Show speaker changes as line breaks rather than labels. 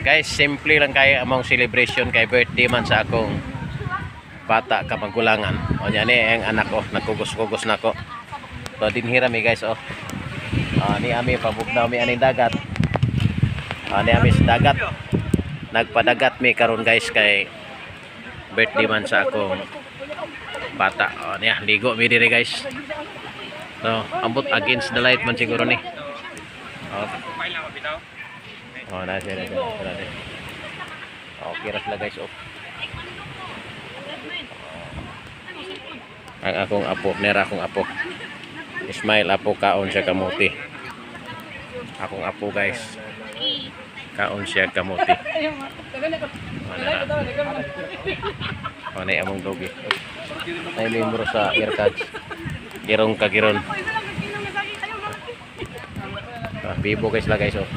Guys, simple lang kay among celebration kay birthday man sa akong bata kamagulangan. O nya ni ang anak ko, nagkugos-kugos na ko. So dinhi ra mi, guys, oh. Ah, ni ami pabugnaw mi aning dagat. Ah, ni ami sa dagat. Nagpadagat mi karon, guys, kay birthday man sa akong bata. O niya, ligo mi diri, guys. So, ambot against the light man siguro ni. Oh. Oh, na sila sila sila. Sila. Okay ra sila, guys, oh. Ang akong apo, nera akong apo. Ismail apo, kaon siya kamuti. Akong apo, guys. Kaon siya kamuti. Oh, nera. Oh, na among dogi. Ay membro sa Aircads. Girong kagiron. Ah, bibo guys la, guys, oh.